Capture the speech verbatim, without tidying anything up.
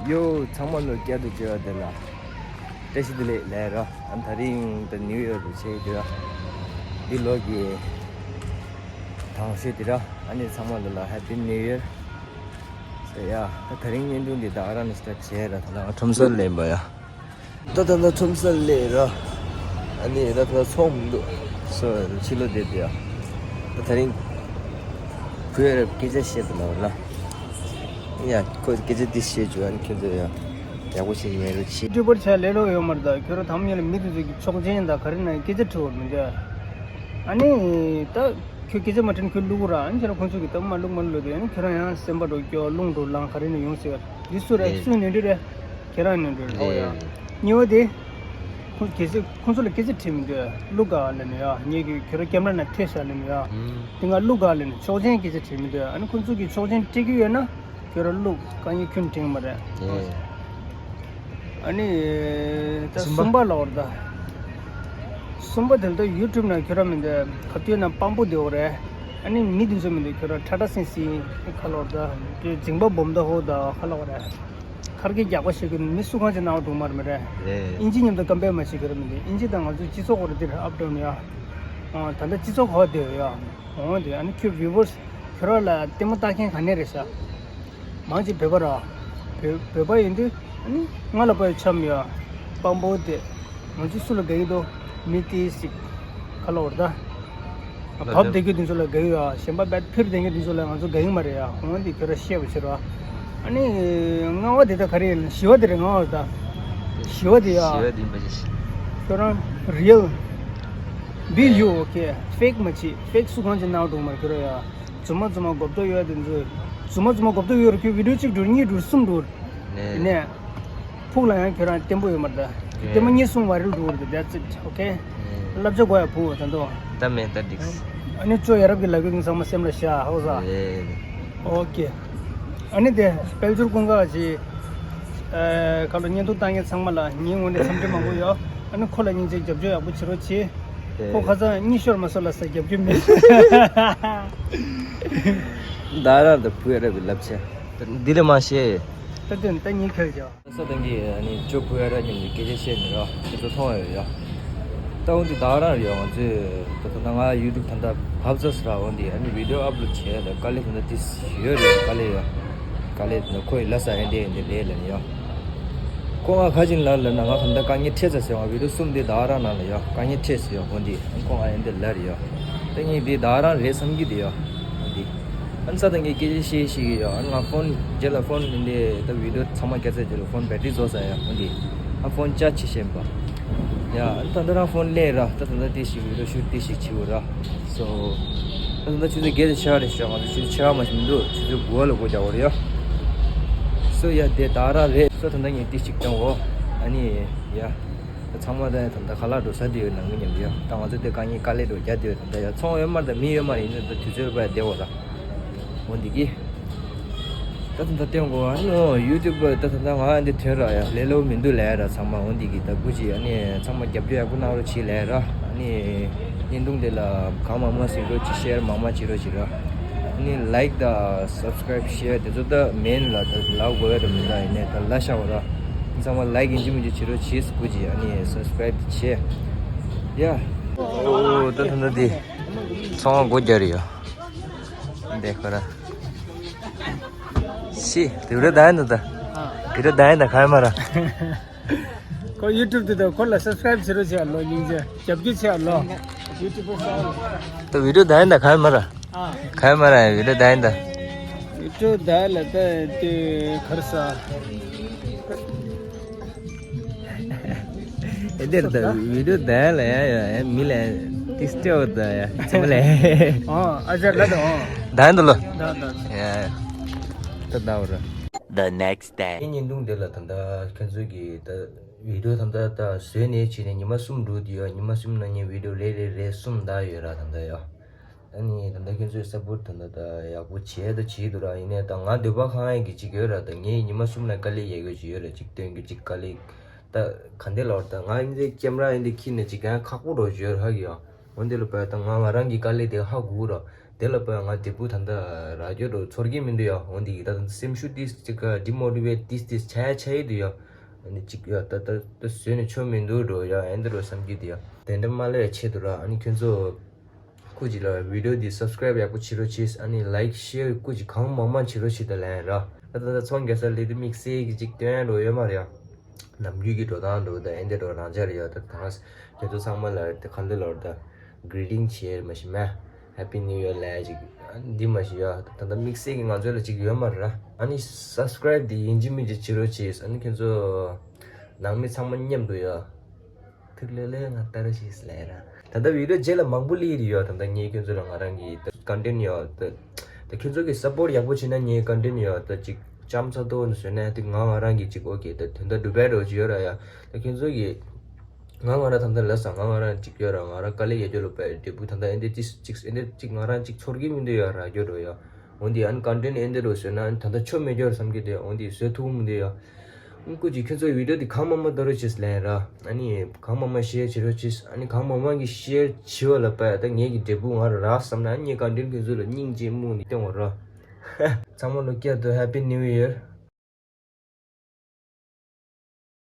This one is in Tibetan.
ཡོ། ཚང་མ་ལོ་བསྐྱར་དུ་བྱས་པ་དེ་ལ་བཀྲ་ཤིས་བདེ་ལེགས་ལབ་ར། ཨ་ནི་དེ་རིང་ད་ནིའུ་ཡར་རུ་ཆེ་དེ་ར། འདི་ལོ་གི་དང་ཤོས་དེ་ར། ཨ་ནི་ཚང་མ་ལོ་ལ་Happy New Year ཟེར་ཡ། ད་དེ་རིང་བརྙན་ཐུང་འདི་ད་ག་རང་ནས་སི་ཊར་ཊི་བྱས་ར། ད་ལ་ཁྲོམ་སོལ་ལེན་པ་ཡ། ད་ད་ལྟ་ཁྲོམ་སོལ་ལེ་ར། ཨ་ནི་ད་ད་ཚོང་མི་འདུག་སོ་ཕྱི་ལོགས་བསྡད་དེ་ཡ། ད་དེ་རིང་བུ་ཡ་ར་སྐད་ཆ་བཤད་དུ་ལ་བ་ལ། ཡ་ཁོས་སྐད་ཆ་འདི་བཤད་བྱུང་། ཨ་ནི་ཁྱོད་ཚོ་ཡ་ཡག་པོ་བྱས་ཉན་རོགས་བྱེད། ཡུ་ཊུ་བར་བྱས་ལས་སླ་པོ་ཡོད་མ་རེད། ད་ཁྱོད་རང་ཐམ་ཉལ་མི་དེ་ཚོ་གི་ཆོག་མཆན་དང་ག་རེ་ན་སྐད་ཆ་དྲི་བ་མི་འདུག་ཨ་ནི་ད། ཁྱོད་སྐད་ཆ་མ་དྲིས་ན་ཁྱོད་བླུག་ར། ཨ་ནི་ཁྱོད་རང་ཁོང་ཚོ་གིས་ད་མ་བླུག་མ་བླུག་དེ། ཨ་ནི་ཁྱོད་རང་ཡང་སེམས་པ་འགྲོ་སྐྱོ་རླུང་འགྲོ་ལངས་ག་རེ་ནས་ཡོང་ཟེར། འདི་སུ་རེད། ཨེ། སུའི་ནོར་འཁྲུལ་རེད། ཁྱེད་རང་ནོར་འཁྲུལ་རེད། ཨོ་ཡ། ཨེ། གཉིས་པ་དེ། ཁོང་གལ་སྲིད་ཁོང་ཚོ་ལ་སྐད་ཆ་དྲིས་མི་འདུག་བླུག་ག་ལབ་ནས་ཡ། ངས་ཀྱི་ཁྱོད་རང་ཀེམ་ར་ནང་ཐེབས་ཤག་ལབ་ནས་ཡ། ཨུམ། དེ་སྔ་བླུག་ག་ལབ་ནས་ཆོག་མཆན་སྐད་ཆ་དྲིས་མི་འདུག་ཨ་ནི་ཁོང་ཚོ་གིས་ཆོག་མཆན་སྤྲད་ཀྱི་ཡོད་ན། ཁྱོད་རང་བླུག་དཀའ་ངལ་ཁྱོན་དྲན་མ་རེད། ཨེ། ཨ་ནི། ད་གསུམ་པ། གསུམ་པ་ལབ་པ་རེད་ད། གསུམ་པ་དེ་ལ་ད་ཡུ་ཊུབ་ནང་ཁྱོད་རང་མི་འདུག་ག་དུས་ན་དཔང་པོ་བསྡད་ཡོད་རེད། ཨ་ནི་མི་དེ་ཚོ་མི་འདུག་ཁྱོད་རང་ཁྲ་ཁྲ་སིང་སིང་ཁ་ལོར་ད། དེ་རྫིང་བུ་སྦོམ་ད་ཧོ་ད་ཁ་ལོག་རེད། ཁར་གི་རྒྱག་པ་བྱེད་དགོས་ནི་མི་སུ་གང་ཅིག་སྣང་བ་འགྲོ་མ་རེད་མི་རེད། ཨེ། ཨིན་ཇི་མཉམ་དུ་ཀམ་པེར་མ་བྱེད་ཁྱོད་རང་མི་འདུག་ཨིན་ཇི་དང་ང་ཚོའི་སྤྱི་ཚོགས་སྐོར་དེ་རེད། ཨབ་ཌའུན་ཡ། ཨ། ད་ལྟ་སྤྱི་ཚོགས་གོ་བསྡད་ཡོད་ཡ། འོང་དེ་ཨ་ནི་ཁྱོད་བིའུ་ཝར་སི་ཁྱོད་རང་ལ་ལྟད་མོ་ལྟ་མཁན་ག་ནས་རེད་ཤག་མང་ཆེ་བོད་པ་ར། བོད་བོད་པ་ཡིན་དུས་ཨ་ནི་ང་ལ་དཔེ་འཆམ་ཡ། དཔང་པོ་དེ། ང་ཚོ་སུ་ལ་དགའ་གི་འདུག་མི་དེ་ཞིག་ཁ་ལོ་བར་ད། ལ་བབ་དེ། བསྡད་རྒྱུ་དེ་ཚོ་ལ་དགའ་གི་ཡ། གཞན་པ་བད་ཕིར་དེ་གི་དེ་ཚོ་ལ་ང་ཚོ་དགའ་གི་མ་རེད་ཡ། འོང་དེ་ཁྱོད་རང་ཤེས་པ་བྱེད་ར། ཨ་ནི། ལྔ་བ་དེ་ད་ག་རེ་ཡིན། བཞི་བ་དེ་རེད། ལྔ་བ་ད། བཞི་བ་དེ་ཡ། བཞི་བ་དེ་ཡིན་པ་ཞིག་ཁྱོད་རང་རི་ཡལ། Be you, okay. Fake མ་བྱེད། Fake སུ་གང་ཅིག་སྣང་བ་འགྲོ་མ་རེད་ཁྱོད་རང་ཡ། རྫུན་མ་རྫུན་མ་མགོ་བཏགས་ཡོད་དེ་ཚོ། རྫུན་མ་རྫུན་མ་མགོ་བཏགས་ཡོད་རེད། ཁྱོད་བི་ཌིའོ་གཅིག་འགྲོ། གཉིས་འགྲོ། གསུམ་འགྲོ། ནས། ནས། ཕུགས་ལ་ཡང་ཁྱོད་རང་བརྟན་པོ་ཡོད་མ་རེད་ད། ནས། བརྟན་པོ་གཉིས་གསུམ་བ་རིལ་འགྲོ་རེད། That's it, okay. ནས། བསླབ་བྱ་དགོས་ཡ་ཕུགས་ད་དོ། ད་མེད་ད་འགྲིགས། ཨ་ནི་ཅོ་ཡ་རབས་ཀྱི་ལབ་རྒྱུ་དེ་ཚང་མ་སེམས་ལ་བཞག་ཧོ་ས། ནས། Okay. ཨ་ནི་དེ་དཔལ་འབྱོར་ཀུན་དགའ་ཅིག་ཨ། ཁ་ལོ་བརྙན་ཐུང་ལྟ་མཁན་ཚང་མ་ལ་ངའི་ངོས་ནས་འཚམས་འདྲི་མང་པོ་ཡོད། ཨ་ནི་ཁོ་ལ་སྙིང་རྗེ་རྒྱབ་སྐྱོར་ཡག་པོ་བྱེད་རོགས་བྱེད། ཨེ། ཁོ་ཁ་སང་གཉིད་ཤོར་མ་སོང་ལ་ས་རྒྱབ་རྒྱུ་མེད། ད་རང་ད་བུ་ཡ་རབས་ཀྱི་བསླབ་བྱ། འདི་ལས་མ་ཤེས། ད་དོན་ད་ངས་ཁྱེར་བྱ། ས་དང་གི་ཨ་ནི་ཅོ་བུ་ཡ་རབས་མཉམ་གྱི་སྐད་ཆ་བཤད་ནས་ཡོད། དེ་ཚོ་མཐོང་ཡོད་ཡ། ད་འོན་ཏེ་ད་རང་རེད་ཡ། ང་ཚོས་ད་ད་ང་ཡུ་ཊུབ་ད་ད་བབས་ཚར་སོང་ར། འོན་ཏེ་ཨ་ནི་བི་ཌིའོ་ཨབ་ལོཌ་བྱས་ཡ། ད་དཀའ་ལས་ད་ད་ཏིས་ཡོད་རེད། དཀའ་ལས་ཡ། དཀའ་ལས་ད་ཁོ་ཡི་ལ་ས་ཨེ་འདྲས་ཨེ་འདྲས་ལས་ལ་ནི་ཡ། ཁོ་ང་ཁ་ཅིག་ལ་ལ་ན་ང་ག་འདྲ་དཀའ་ངལ་འཕྲད་ཚར་ཟེར། ང་བི་ཌིའོ་གསུམ་དེ་ད་རང་ནང་ལ་ཡ་དཀའ་ངལ་འཕྲད་ཟེར་ཡ། འོན་ཏེ་ཁོ་ང་ཨེ་འདྲས་ལ་རེད་ཡ། ད་ངས་འདི་ད་རང་རེད་བསམ་གྱི་འདུག་ཡ། འོན་ཏེ། ཨ་ནི་ས་དང་གི་སྐད་ཆ་བཤད་ཤེས་ཀྱི་ཡོད། ཨ་ནི་ང་ཕོན་རྗེས་ལ་ཕོན་འདི་ད་བི་ཌིའོ་ཚང་མ་བརྒྱབ་ཚར་རྗེས་ལ་ཕོན་བེ་ཊི་རི་རྫོགས་ཚར་ཡ། འོན་ཏེ་ཨ་ཕོན་ཅར་ཇི་བྱེད་པ། ཡ་ཨ་ནི་ད་ལྟ་རང་ཕོན་ལེན་ར། ད་ད་ལྟ་ཏིས་ཤིག་བི་ཌིའོ་ཤུཊ་ཏིས་ཤིག་བྱེད་འོ་ར། སོ། ད་ད་ལྟ་ཆུ་ཚོད་བརྒྱད་དང་ཕྱེད་ཀ་རེད་ཤག་ང་ཚོ་ཆུ་ཚོད་ཕྱེད་ཀ་མ་ཞིག་མི་འདུག་ཆུ་ཚོད་དགུ་པ་ལ་སྒོ་རྒྱག་པ་རེད་ཡ། སོ་ཡ་དེ་ད་རང་རེད། སོ་ད་ལྟ་ངས་ཏིས་ཤིག་བཏང་འོ། ཨ་ནི་ཡ། ད་ཚང་མ་ད་ད་ལྟ་ཁ་ལག་འགྲོ་ས་དེ་ཡོད་ནང་མི་མཉམ་དུ་ཡ། ད་ང་ཚོ་དེ་དཀའ་ངལ་དཀའ་ལས་འགྲོ་རྒྱ་དེ་ཡོད། ད་ཡ་ཚོང་ཡོད་མ་རེད། ད་མི་ཡོད་མ་རེད། ཡིན་ན་ད་དུས་ཚོད་པ་བདེ་བོ་ར། འོ་འདི་གི། ད་ད་ད་བསྟན་དགོས། ཨ་ནི་ཡུ་ཊུབ་ད་ད་ད་ང་འདི་ཐོན་ར་ཡ་ལས་སླ་པོ་མི་འདུག་ལས་ར། ཚང་མ་འོ་འདི་གི་ད་སྐུ་མཁྱེན། ཨ་ནི་ཚང་མ་རྒྱབ་སྐྱོར་ཡག་པོ་གནང་རོགས་བྱེད་ལས་ར། ཨ་ནི་བརྙན་ཐུང་དེ་ལ་གང་མང་མང་གཟིགས་རོགས་བྱེད། ཤེར་མང་མང་བྱེད་རོགས་བྱེད་ར། ཨ་ནི་ལའིཀ་དང་སབ་སི་ཀ་རའིབ་ཤེར་དེ་ཚོ་ད་མེན་ལ་ད་ལབ་དགོས་ཡ་ར་མི་འདུག་ཡིན་ནའི་ད་ལབ་བཞག་པ་ར། ཚང་མ་ལའིཀ་ཡིན་གཅིག་མིན་གཅིག་བྱེད་རོགས་བྱེད། སྐུ་མཁྱེན། ཨ་ནི་སབ་སི་ཀ་རའིབ་བྱེད། ཡ། ཨོ་ད་ད་ད་འདི་ཚོང་སྒོ་རྒྱག་རེད་ཡ། འདི་ཁོ་ར། ཤི། དེ་རུ་ད་ཡིན་ད། དེ་རུ་ད་ཡིན་ད་ག་ཡ་མ་ར། ཁོ་ཡུ་ཊུབ་དེ་དང་ཁོ་ལ་སབ་སི་ཀ་རའིབ་བྱེད་རོགས་བྱེད་ཨ་ལོ། སྙིང་རྗེ་རྒྱབ་སྐྱོར་བྱེད་ཨ་ལོ། ཡུ་ཊུབ་པར་སི། ད་བི་ཌིའོ་ད་ཡིན་ད་ག་ཡ་མ་ར། ཨ། ག་ཡ་མ་ར། བི་ཌིའོ་ད་ཡིན་ད། བི་ཌིའོ་ད་ལ་ད་དེ་གར་ས། ཨེ་འདིར་ད་བི་ཌིའོ་ད་ལ་ཡ་ཡ་ཡ་མི་ལ་ཏིས་ཏེའོ་ད་ཡ་ཚིམ་ལ། ཨ་ཨ་ཅག་ལ་ད་ཨ། ད་ཡིན་ད་ལོ། ད་ད། ཡ་ཡ། ད་ད་འོ་ར། The next day. ངས་བརྙན་ཐུང་འདི་ལ་ད་ལྟ་ཁྱོད་ཚོས་ཀྱི་ད་བི་ཌིའོ་ད་ལྟ་ད་བཟོས་ནས་བྱས་ནས་ཉི་མ་གསུམ་འགྲོ་དུས་ཡ། ཉི་མ་གསུམ་ནང་ངས་བི་ཌིའོ་རེ་རེ་རེ་གསུམ་བཏང་ཡོད་ར་ད་ལྟ་ཡ། ཨ་ནི་ད་ལྟ་ཁྱོད་ཚོས་སབ་པོརྚ་ད་ལྟ་ད་ཡག་པོ་བྱས་ད་བྱས་འདུག་ར། ཡིན་ནའི་ད་ང་འདོད་པ་ཁེངས་ཡས་ཀྱི་ཅིག་ཡོད་ར། ད་ངས་ཉི་མ་གསུམ་ནང་དཀའ་ལས་རྒྱག་དགོས་ཅིག་ཡོད་ར། ཅིག་སྟོན་རྒྱུ་ཅིག་དཀའ་ལས། ད་ག་འདྲ་ལབ་ད་ང་འདི་ཀེམ་ར་འདི་འཁྱེར་ནས་ཅིག་ཡང་ཁག་པོ་འདྲ་བྱས་ཡོད་ར་ཧ་གི་ཡ། འོ་འདི་ལ་བས་ད་ང་ང་རང་གི་དཀའ་ལས་དེ་ཧ་གོ་ར། དེ་ལ་པ་ང་འབྲས་བུ་ད་ལྟ་རག་རྒྱུ་འགྲོ་ཚོར་གྱི་མི་འདུག་ཡ། འོན་ཏེ་ད་ལྟ་སེམས་ཤུགས་ཏིས་ཅིག་ཌི་མོ་ཊི་ཝེཊ་ཏིས་ཏིས་ཆགས་ཆགས་ཡི་འདུག་ཡ། ཨ་ནི་ཅིག་ཡ་ད་ད་ད་བཟོས་ནས་ཆོ་མི་འདུག་འགྲོ་ཡ། ཨེ་འདི་འགྲོ་བསམ་གྱི་འདུག་ཡ། དེ་འདྲ་མ་ལས་ཆེད་དུ་ར། ཨ་ནི་ཁྱོད་ཚོ་སྐུ་མཁྱེན་ལ་བི་ཌི་ཡོ་འདི་སབ་སི་ཀ་རེབ་ཡག་པོ་བྱེད་རོགས་བྱེད། ཨ་ནི་ལའིཀ་ཤེར་སྐུ་མཁྱེན་གང་མང་མང་བྱེད་རོགས་བྱེད་ད་ལན་ར། ད་ད་ད་ཚོང་རྒྱག་ས་ལས་དེ་དམིགས་བསལ་གྱི་ཅིག་སྟོན་ཡ་འགྲོ་ཡོད་མ་རེད་ཡ། ནམ་རྒྱུན་གྱི་འགྲོ་སྟངས་འགྲོ་ད་ཨེ་འདི་འགྲོ་རང་འཇགས་རེད་ཡ། ད་ད་ཁྱོད་ཚོ་ཚང་མ་ལ་དེ་ག་འདི་ལོར་ད་གི་རི་ཊིང་བྱེད་མ་ཤི་མེ། ཧེ་པི་ནིའུ་ཡར་ལ་ཅིག་འདི་མ་ཤི་ཡ། ད་ད་དམིགས་བསལ་གྱི་ང་ཚོ་ལ་ཅིག་ཡོད་མ་རེད་ར། ཨ་ནི་སབ་སི་ཀ་རེབ་འདི་ཡིན་གཅིག་མིན་གཅིག་བྱེད་རོགས་བྱེད། ཨ་ནི་ཁྱོད་ཚོ་ནང་མི་ཚང་མ་མཉམ་དུ་ཡ། ཐུགས་ལེ་ལེ་ང་ལྟ་ར་ཞིག་ལས་ར། ད་ལྟ་བི་ཌི་ཡོ་རྗེས་ལ་མང་པོ་སླེབས་ཡོད། ད་ལྟ་ངས་ཁྱོད་ཚོ་ལ་ང་རང་གི་ཀོན་ཊེན་ཡོད་ད། ད་ཁྱོད་ཚོ་གི་སབ་པོར་ཡག་པོ་བྱས་ན་ངའི་ཀོན་ཊེན་ཡོད་ད་ཅིག་ལྕམ་ཚ་ཏོ་ནི་བཟོས་ན་དེ་ང་ང་རང་གི་ཅིག་ཨོ་ཀེ་ད་དོན་དག་འགྲུབ་པའི་རོགས་ཅིག་ཡོད་ར་ཡ། ད་ཁྱོད་ཚོ་གི་ང་ང་རང་ད་ལྟ་ལ་ས་ང་ང་རང་ཅིག་ཡོད་ར། ང་རང་དཀའ་ལས་ཡ་རྒྱུ་ལོ་པའི་འབྲས་བུ་ད་ལྟ་ཨེ་འདི་ཅིག་ཅིག་ཨེ་འདི་ཅིག་ང་རང་ཅིག་ཚོར་གི་མི་འདུག་ཡ་ར་རྒྱུ་རོ་ཡ། འོན་ཏེ་ཨ་ནི་ཀོན་ཊེན་ཨེ་འདི་རུ་བཟོས་ན་ད་ལྟ་ཆོ་མེད་རྒྱུ་ར་བསམ་གྱི་འདུག་འོན་ཏེ་བཟོ་ཐུབ་མི་འདུག་ཡ། ཨ་ནི་སྐུ་མཁྱེན་ཁྱོད་ཚོ་བི་ཌི་ཡོ་འདི་གང་མང་མང་ལྟ་རོགས་བྱེད་ལན་ར། ཨ་ནི་གང་མང་མང་ཤེར་བྱེད་རོགས་བྱེད། ཨ་ནི་གང་མང་མང་གི་ཤེར་བྱེད་པ་ལ་པ་ད་ངེད་ཀྱི་འབྲས་བུ་ང་ར་རག་བསམ་ན་ངེད་ཀོན་ཊེན་ཁྱོད་ཚོ་ལ་སྙིང་རྗེ་མུག་ནི་སྟོན་བ་ར། ཚང་མ་ལོ་བསྐྱར་དུ་ཧེ་པི་ནིའུ་ཡར།